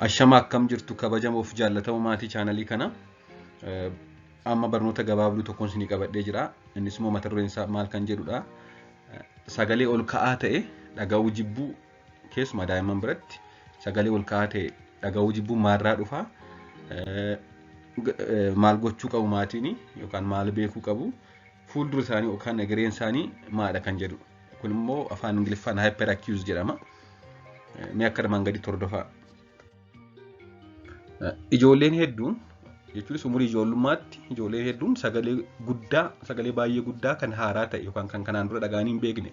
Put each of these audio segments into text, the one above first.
Ashama akkam jirtu kabajamoof jaallatamoo maatii chaanalii kana. Amma barnoota gabaabduu tokkoon isinii qabadhee jira. Innis immoo mata dureen isaa maal kan jedhudha. Sagalee ol ka'aa ta'e dhaga'uu jibbuu, keessumaa daa'imman biratti sagalee ol ka'aa ta'e dhaga'uu jibbuu maalirraa dhufa? Maal gochuu qabu maatiin yookaan maal beekuu qabu? Fuuldura isaanii yookaan egereen isaanii maadha kan jedhu. Kun immoo afaan Ingiliffaan hyperacusis jedhama. Mee akka armaan gaditti hordofaa. Ijoolleen hedduun, jechuunis umurii ijoollummaatti ijoolleen hedduun sagalee guddaa, sagalee baay'ee guddaa kan haaraa ta'e yookaan kan kanaan dura dhaga'anii hin beekne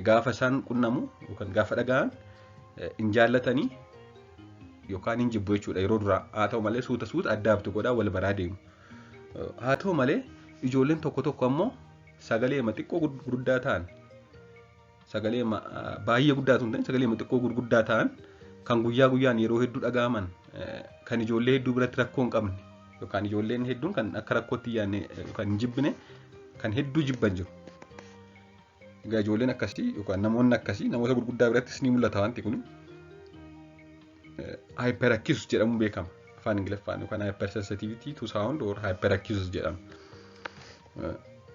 gaafa isaan qunnamu yookaan gaafa dhaga'an hin jaallatanii yookaan hin jibbu jechuudha yeroo duraa. Haa ta'u malee suuta suuta addaabtu godhaa wal baraa deemu. Haa ta'u malee ijoolleen tokko tokko ammoo sagalee xiqqoo gurguddaa ta'an, sagalee baay'ee guddaa osoo hin ta'in sagalee xiqqoo gurguddaa ta'an kan guyyaa guyyaan yeroo hedduu dhaga'aman, kan ijoollee hedduu biratti rakkoo hin qabne yookaan ijoolleen hedduun kan akka rakkootti hin yaadne yookaan hin jibbine kan hedduu jibban jiru. Egaa ijoolleen akkasii yookaan namoonni akkasii namoota gurguddaa birattis ni mul'ata wanti kun. Hyperacusis jedhamuun beekama afaan Ingiliffaan yookaan hypersensitivity to sound or hyperacusis jedhama.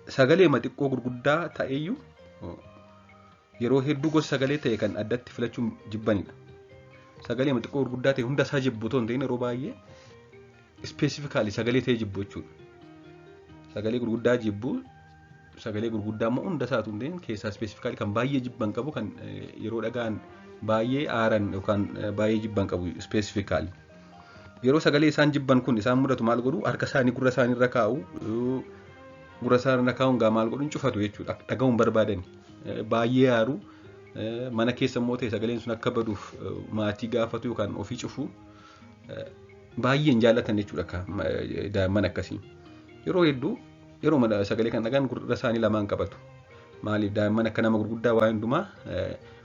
Sagalee xiqqoo gurguddaa ta'eyyuu yeroo hedduu gosa sagalee ta'e kan addatti filachuun jibbanidha. Sagalee xiqqoo gurguddaa ta'e hunda isaa jibbu otoo hin ta'in yeroo baay'ee specifically sagalee ta'e jibbu jechuudha. Sagalee gurguddaa jibbu, sagalee gurguddaa immoo hunda isaa otoo hin ta'in keessaa specifically kan baay'ee jibban qabu, kan yeroo dhaga'an baay'ee aaran yookaan baay'ee jibban qabu specifically. Yeroo sagalee isaan jibban kun isaan mudatu maal godhu? Harka isaanii gurra isaanii irra kaa'u. Gurra isaanii irra kaa'uun gaa maal godhu? Hin cufatu jechuudha. Dhaga'uun barbaadani. Baay'ee aaru. Mana keessa immoo ta'e sagaleen sun akka baduuf maatii gaafatu yookaan ofii cufu. Baay'ee hin jaallatan jechuudha daa'imman akkasii. Yeroo hedduu yeroo sagalee kan dhagaan gurra isaanii lamaan qabatu. Maaliif? Daa'imman akka nama gurguddaa waa hundumaa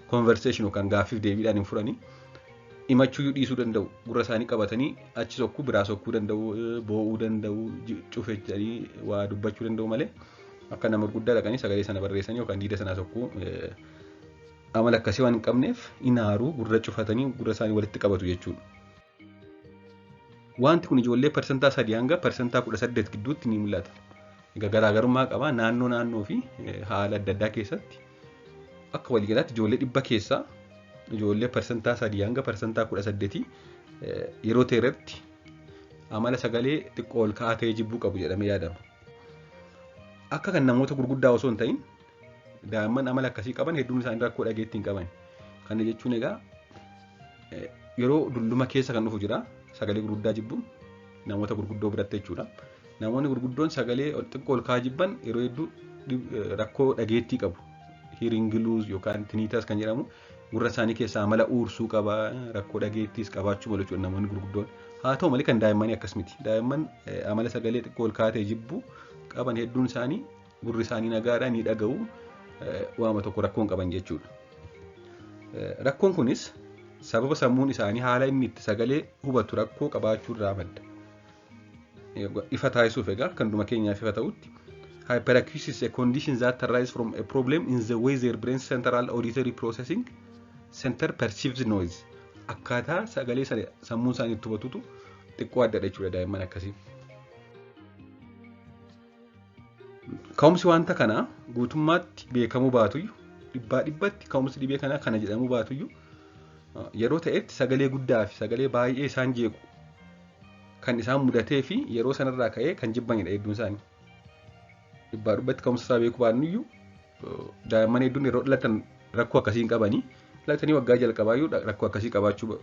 conversation yookaan gaaffiif deebiidhaan hin furanii. Himachuu dhiisuu danda'u. Gurra isaanii qabatanii achi sokkuu biraa sokkuu danda'u, boo'uu danda'u, cufe jedhanii waa dubbachuu danda'u malee akka nama gurguddaa dhaqanii sagalee sana barreessanii yookaan diida sanaa sokkuu amala akkasii waan hin qabneef hin aaruu, gurra cufatanii gurra isaanii walitti qabatu jechuudha. Wanti kun ijoollee 3% hanga 18% gidduutti ni mul'ata. Egaa garaagarummaa qaba naannoo naannoo fi haala adda addaa keessatti. Akka waliigalaatti ijoollee 100 keessaa ijoollee 3% hanga 18% yeroo ta'e irratti amala sagalee xiqqoo ol ka'aa ta'ee jibbuu qabu jedhamee yaadama. Akka kan namoota gurguddaa osoo hin ta'in daa'imman amala akkasii qaban hedduun isaanii rakkoo dhageettii hin qaban. Kana jechuun egaa yeroo dulluma keessa kan dhufu jira sagalee gurguddaa jibbuun namoota gurguddoo biratti jechuudha. Namoonni gurguddoon sagalee xiqqoo ol ka'aa jibban yeroo hedduu rakkoo dhageettii qabu. Hearing loss yookaan tinnitus kan jedhamu gurra isaanii keessaa amala uursuu qaba, rakkoo dhageettiis qabaachuu malu jechuudha namoonni gurguddoon. Haa ta'u malee kan daa'immanii akkas miti. Daa'imman amala sagalee xiqqoo ol ka'aa ta'e jibbuu qaban hedduun isaanii gurri isaanii nagaadha, ni dhaga'u, waama tokko rakkoo hin qaban jechuudha. Rakkoon kunis sababa sammuun isaanii haala inni itti sagalee hubatu rakkoo qabaachuu irraa madda. Ifa taasisuuf egaa kan dhuma keenyaaf ifa ta'utti, hyperacusis is a condition that arises from a problem in the way their brain's central auditory processing center perceives noise. Akkaataa sagalee sammuun isaanii itti hubatutu xiqqoo addadha jechuudha daa'imman akkasii. Ka'umsi wanta kanaa guutummaatti beekamuu baatuyyuu, dhibbaa dhibbatti ka'umsi dhibee kanaa kana jedhamuu baatuyyuu, yeroo ta'etti sagalee guddaa fi sagalee baay'ee isaan jeequ kan isaan mudatee fi yeroo sanarraa ka'ee kan jibbanidha hedduun isaanii. Dhibbaa dhibbatti ka'umsa isaa beekuu baannuyyuu daa'imman hedduun yeroo dhalatan rakkoo akkasii hin qabanii. Dhalatanii waggaa jalqabaayyuu rakkoo akkasii qabaachuu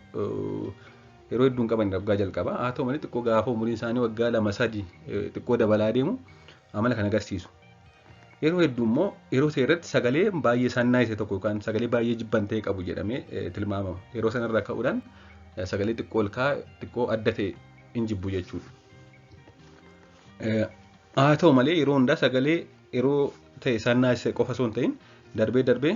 yeroo hedduun qaban waggaa jalqabaa. Haa ta'u malee xiqqoo gaafa umuriin isaanii waggaa 2, 3 xiqqoo dabalaa deemu amala kan agarsiisu. Yeroo hedduu immoo yeroo ta'e irratti sagalee baay'ee isaan naayise tokko yookaan sagalee baay'ee jibban ta'e qabu jedhamee tilmaamama. Yeroo sanarraa ka'uudhaan sagalee xiqqoo ol ka'aa xiqqoo adda ta'e hin jibbu jechuudha. Haa ta'u malee yeroo hundaa sagalee yeroo ta'e isaan naasise qofa osoo hin ta'in darbee darbee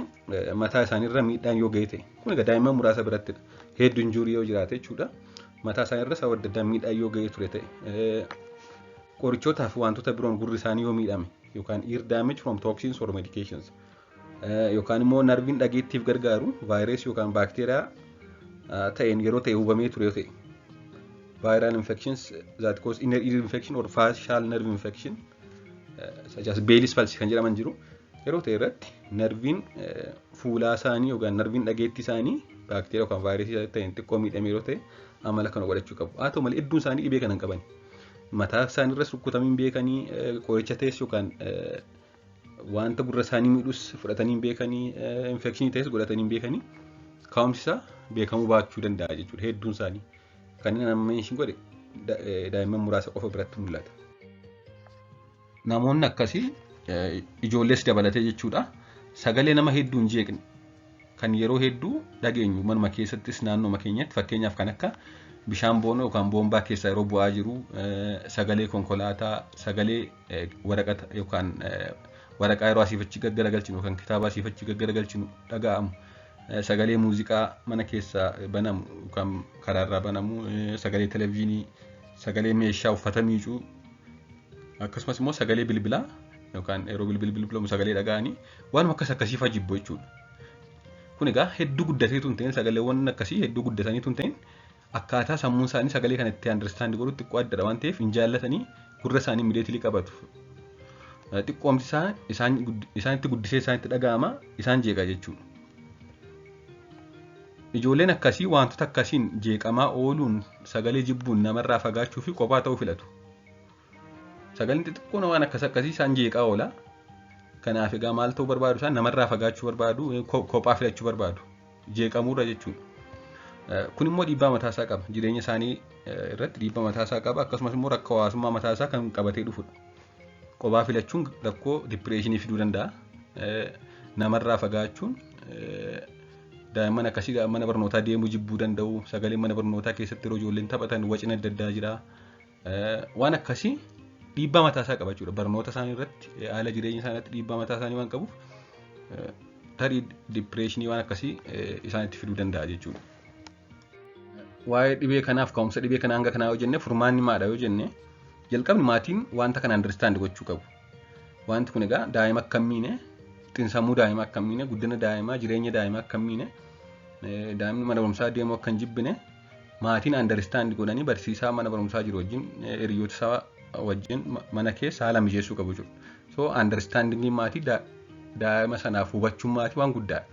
mataa isaaniirra miidhaan yoo ga'e ta'e, kun egaa daa'imman muraasa birattidha. Head injury yoo jiraate jechuudha. Mataa isaaniirra sababa adda addaa miidhaan yoo ga'e ture ta'e, qorichootaa fi wantoota biroon gurri isaanii yoo miidhame yookaan ear damage from toxins or medications, yookaan immoo narviin dhageettiif gargaaru vaayirasii yookaan baakteeriyaa ta'een yeroo ta'e hubamee ture yoo ta'e, viral infections that cause inner ear infection or facial nerve infection such as Bell's palsy kan jedhaman jiru, yeroo ta'e irratti narviin fuulaa isaanii yookaan narviin dhageettii isaanii baakteeriyaa yookaan vaayirasii ta'een xiqqoo miidhame yeroo ta'e amala kana godhachuu qabu. Haa ta'u malee, hedduun isaanii dhibee kana hin qaban. Mataa isaanii irras rukkutamii hin beekanii, qoricha ta'es yookaan wanta gurra isaanii miidhus fudhatanii hin beekanii, infekshinii ta'es godhatanii hin beekanii, ka'umsi isaa beekamuu baachuu danda'a jechuudha hedduun isaanii. Kanneen amma mention godhe daa'imman muraasa qofa biratti mul'ata. Namoonni akkasii, ijoollees dabalatee jechuudha, sagalee nama hedduu hin jeeqne kan yeroo hedduu dhageenyu manuma keessattis naannoo keenyatti, fakkeenyaaf kan akka bishaan boonoo yookaan boombaa keessaa yeroo bu'aa jiru, sagalee konkolaataa, sagalee waraqata yookaan waraqaa yeroo asiif achi gaggaragalchinu yookaan kitaaba asiif achi gaggaragalchinu dhaga'amu, sagalee muuziqaa mana keessaa banamu yookaan karaarraa banamu, sagalee televezyiinii, sagalee meeshaa uffata miicuu, akkasumas immoo sagalee bilbilaa yookaan yeroo bilbil bilbilamu sagalee dhaga'anii waanuma akkas akkasii fa'aa jibbu jechuudha. Kun egaa hedduu guddateetu hin ta'in, sagaleewwan akkasii hedduu guddataniitu hin ta'in, akkaataa sammuun isaanii sagalee kana itti understand godhu xiqqoo addadha waan ta'eef hin jaallatanii, gurra isaanii immediately qabatu. Xiqqoomti isaa isaanitti guddisee isaanitti dhaga'ama, isaan jeeqa jechuudha. Ijoolleen akkasii wantoota akkasiin jeeqamaa ooluun sagalee jibbuun namarraa fagaachuu fi kophaa ta'uu filatu. Sagaleen xixiqqoon waan akkas akkasii isaan jeeqaa oola. Kanaaf egaa maal ta'uu barbaadu? Isaan namarraa fagaachuu barbaadu, kophaa filachuu barbaadu. Jeeqamuurra jechuudha. Kun immoo dhiibbaa mataasaa qaba. Jireenya isaanii irratti dhiibbaa mataasaa qaba. Akkasumas immoo rakkoo hawaasummaa mataasaa kan qabatee dhufudha. Kophaa filachuun rakkoo depressionii fiduu danda'a. Namarraa fagaachuun daa'imman akkasii mana barnootaa deemuu jibbuu danda'u. Sagaleen mana barnootaa keessatti yeroo ijoolleen taphatan wacina adda addaa jira. Waan akkasii dhiibbaa mataasaa qaba jechuudha. Barnoota isaanii irratti, haala jireenya isaanii irratti dhiibbaa mataa isaanii waan qabuuf, tarii depressionii waan akkasii isaanitti fiduu danda'a jechuudha. Waa'ee dhibee kanaaf ka'umsa dhibee kanaa hanga kanaa yoo jenne, furmaanni maadha yoo jenne, jalqabni maatiin wanta kana understand gochuu qabu. Wanti kun egaa daa'ima akka hin miine, xiinsammuu daa'ima akka hin miine, guddina daa'imaa, jireenya daa'imaa akka hin miine, daa'imni mana barumsaa deemuu akka hin jibbine maatiin understand godhanii barsiisaa mana barumsaa jiru wajjin, hiriyoota isaa wajjin mana keessa haala mijeessuu qabu jechuudha. So understanding maatii, daa'ima sanaaf hubachuun maatii waan guddaadha.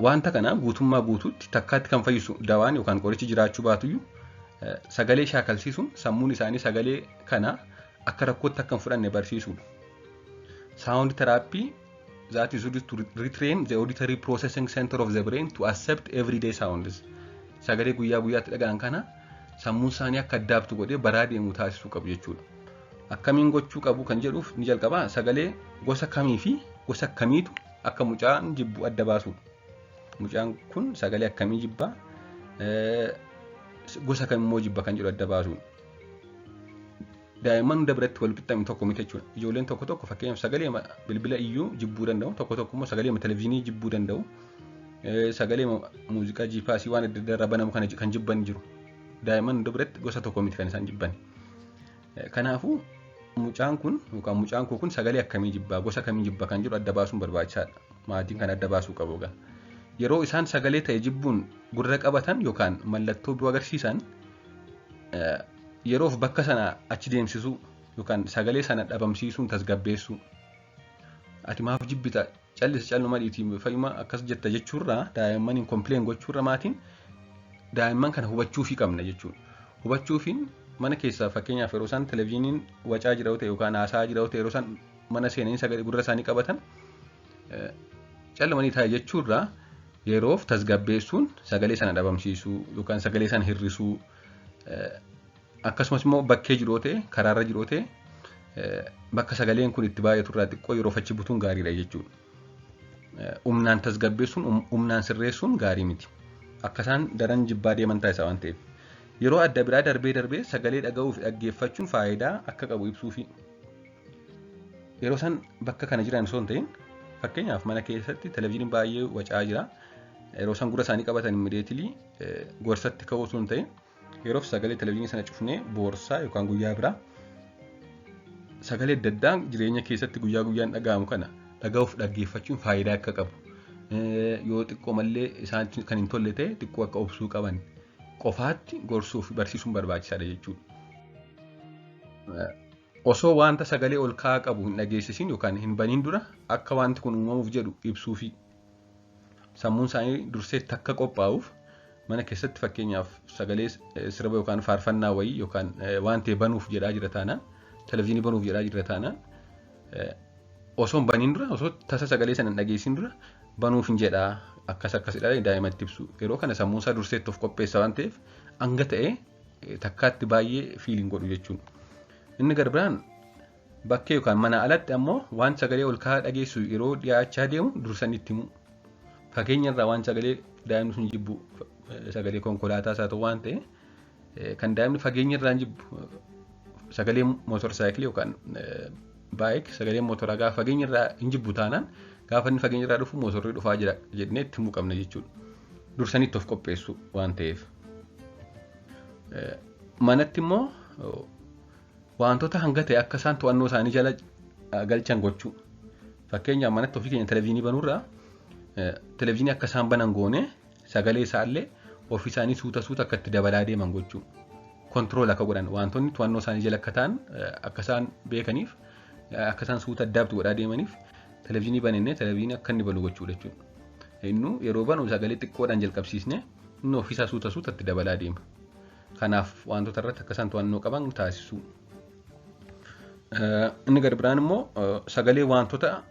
Wanta kana guutummaa guutuutti takkaatti kan fayyisu dawaan yookaan qorichi jiraachuu baatuyyuu, sagalee shaakalsiisuun sammuun isaanii sagalee kana akka rakkootti akka hin fudhanne barsiisuudha. Sound therapy that is used to retrain the auditory processing center of the brain to accept everyday sounds. Sagalee guyyaa guyyaatti dhaga'an kana sammuun isaanii akka adapt godhee baraa deemu taasisuu qabu jechuudha. Akkamiin gochuu qabu kan jedhuuf, ni jalqabaa sagalee gosa kamii fi gosa kamiitu akka mucaan jibbu adda baasuudha. Mucaan kun sagalee akkamii jibbaa, gosa kamimmoo jibba kan jedhu adda baasuudha. Daa'imman hunda biratti wal qixxaame tokko miti jechuudha. Ijoolleen tokko tokko fakkeenyaaf sagalee bilbila iyyuu jibbuu danda'u, tokko tokko immoo sagalee televezyiinii jibbuu danda'u, sagalee muuziqaa jiipaasii waan adda addaa irraa banamu kana kan jibban jiru. Daa'imman hunda biratti gosa tokko miti kan isaan jibban. Kanaafuu mucaan kun yookaan mucaan koo kun sagalee akkamii jibbaa, gosa kamii jibba kan jedhu adda baasuun barbaachisaadha. Maatiin kan adda baasuu qabu egaa. Yeroo isaan sagalee ta'e jibbuun gurra qabatan yookaan mallattoo biroo agarsiisan, yeroof bakka sana achi deemsisuu yookaan sagalee sana dhabamsiisuun tasgabbeessuu. Ati maaf jibbita, callisa, calluma dhiitii, fayyuma akkas jetta jechuurraa, daa'immaniin complain gochuurra maatiin daa'imman kana hubachuufii qabna jechuudha. Hubachuufiin mana keessaa fakkeenyaaf yeroo isaan televezyiiniin wacaa jira yoo ta'e yookaan haasaa jira yoo ta'e, yeroo isaan mana seenanii sagalee gurra isaanii qabatan callumanii taa'e jechuurraa, yeroof tasgabbeessuun sagalee sana dhabamsiisuu yookaan sagalee sana hir'isuu, akkasumas immoo bakkee jiru yoo ta'e, karaarra jiru yoo ta'e, bakka sagaleen kun itti baay'atu irraa xiqqoo yeroof achi butuun gaariidha jechuudha. Humnaan tasgabbeessuun, humnaan sirreessuun gaarii miti. Akka isaan daran jibbaa deeman taasisa waan ta'eef. Yeroo adda biraa darbee darbee sagalee dhaga'uu fi dhaggeeffachuun faayidaa akka qabu ibsuufi. Yeroo isaan bakka kana jiran osoo hin ta'in, fakkeenyaaf mana keessatti televezyiiniin baay'ee wacaa jira. Yeroo isaan gurra isaanii qabatan immediately gorsatti ka'uu osoo hin ta'in, yeroof sagalee televezyiinii sana cufnee boorsaa yookaan guyyaa biraa sagalee adda addaa jireenya keessatti guyyaa guyyaan dhaga'amu kana dhaga'uuf dhaggeeffachuun faayidaa akka qabu. Yoo xiqqoo mallee isaan kan hin tolle ta'e xiqqoo akka obsuu qaban qofaatti gorsuu fi barsiisuun barbaachisaadha jechuudha. Osoo wanta sagalee ol ka'aa qabu hin dhageessisin yookaan hin baniin dura akka wanti kun uumamuuf jedhu ibsuu fi sammuun isaanii durseetti akka qophaa'uuf mana keessatti fakkeenyaaf sagalee sirba yookaan faarfannaa wayii yookaan waan ta'e banuuf jedhaa jira taanaan, televizyiinii banuuf jedhaa jira taanaan, osoo hin baniin dura, osoo tasa sagalee sana hin dhageessin dura banuuf hin jedhaa akkas akkasidha daa'imatti ibsu. Yeroo kana sammuun isaa durseetti of qopheessa waan ta'eef hanga ta'e takkaatti baay'ee fiiliin godhu jechuudha. Inni gara biraan bakkee yookaan mana alatti ammoo waan sagalee ol ka'aa dhageessu yeroo dhiyaachaa deemu dursanii itti himu. Fageenya irraa waan sagalee daa'imni sun jibbu, sagalee konkolaataas haa ta'u waan ta'e kan daa'imni fageenya irraa jibbu, sagalee mootorsaayikilii yookaan bike, sagalee mootoraa gaafa fageenya irraa hin jibbu taanaan, gaafa inni fageenya irraa dhufu mootorri dhufaa jira jennee itti himuu qabna jechuudha. Dursanii itti of qopheessu waan ta'eef. Manatti immoo wantoota hanga ta'e akka isaan to'annoo isaanii jala galchan gochuu. Fakkeenyaaf manatti ofii keenya televizyiinii banuurraa televizyiinii akka isaan banan goone sagalee isaallee ofii isaanii suuta suuta akka itti dabalaa deeman gochuu. Control akka godhan, wantoonni to'annoo isaanii jala akka ta'an akka isaan beekaniif, akka isaan suuta adapt godhaa deemaniif televizyiinii banannee televizyiinii akka inni banu gochuu jechuudha. Innu yeroo banu sagalee xiqqoodhaan jalqabsiisnee inni ofiisaa suuta suuta itti dabalaa deema. Kanaaf wantoota irratti akka isaan to'annoo qaban taasisuu. Inni gadi biraan immoo sagalee wantoota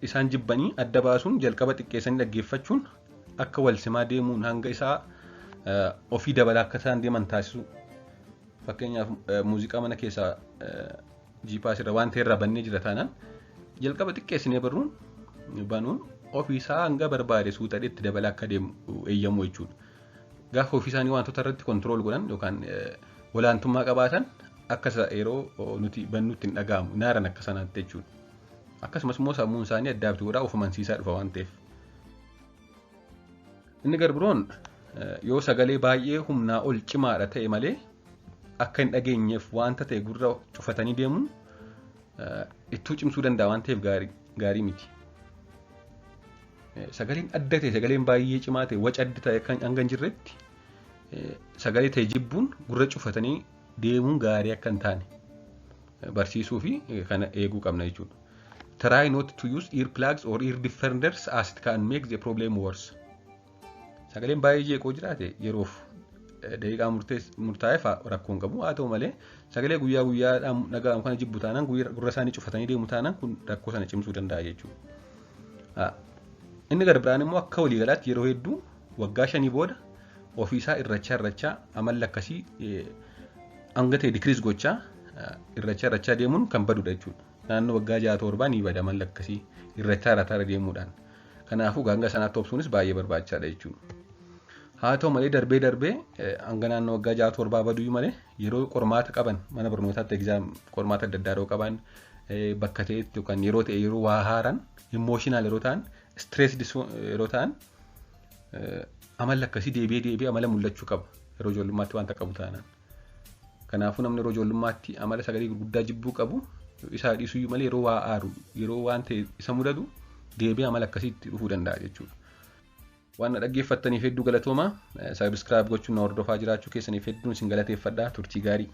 isaan jibbanii adda baasuun jalqaba xiqqeessanii dhaggeeffachuun akka wal simaa deemuun hanga isaa ofii dabalaa akka isaan deeman taasisuu. Fakkeenyaaf muuziqaa mana keessaa jiipaas irra waan ta'e irraa bannee jira taanaan jalqaba xiqqeessinee barruun banuun ofiisaa hanga barbaade suutadhee itti dabalaa akka deemu eeyyamu jechuudha. Gaafa ofii isaanii wantoota irratti control godhan yookaan olaantummaa qabaatan akka yeroo nuti bannutti hin dhaga'amu naaran akka sanaatti jechuudha. Akkasumas immoo sammuun isaanii adapt godhaa of amansiisaa dhufa waan ta'eef. Inni garbiroon yoo sagalee baay'ee humnaa ol cimaadha ta'e malee akka hin dhageenyeef wanta ta'e gurra cufatanii deemuun ittuu cimsuu danda'a waan ta'eef gaarii miti. Sagaleen adda ta'e, sagaleen baay'ee cimaa ta'e, waca adda ta'e hanga hin jirretti sagalee ta'e jibbuun gurra cufatanii deemuun gaarii akka hin taane barsiisuu fi kana eeguu qabna jechuudha. Try not to use ear plugs or ear defenders as it can make the problem worse. Sagaleen baay'ee jeeqoo jiraate yeroof daqiiqaa murtaa'eef rakkoo hin qabu. Haa ta'u malee sagalee guyyaa guyyaadhaan dhaga'amu kana jibbu taanaan, gurra isaanii cufatanii deemu taanaan, kun rakkoo sana cimsuu danda'a jechuudha. Inni gara biraan immoo akka waliigalaatti yeroo hedduu waggaa 5 booda ofiisaa irrachaa irrachaa amalli akkasii hanga ta'e decrease gochaa irrachaa irrachaa deemuun kan badudha jechuudha. Naannoo waggaa 6 7 ni bada amalli akkasii irrachaa irrachaa deemuudhaan. Kanaafuu hanga sanaatti obsuunis baay'ee barbaachisaadha jechuudha. Haa ta'u malee darbee darbee hanga naannoo waggaa 6 7 baduyyuu malee yeroo qormaata qaban, mana barnootaatti exam qormaata adda addaa yeroo qaban, bakka ta'etti yookaan yeroo ta'e yeroo waa haaran emotional yeroo ta'an, stressed yeroo ta'an, amalli akkasii deebi'ee deebi'ee amala mul'achuu qaba yeroo ijoollummaatti wanta qabu taanaan. Kanaafuu namni yeroo ijoollummaatti amala sagalee gurguddaa jibbuu qabu isaa dhiisuyyuu malee yeroo waa aaru, yeroo waan ta'e isa mudatu deebi'ee amala akkasiitti dhufuu danda'a jechuudha. Waan na dhaggeeffattaniif hedduu galatoomaa. Subscribe gochuun na hordofaa jiraachuu keessaniif hedduun isin galateeffadha. Turtii gaarii.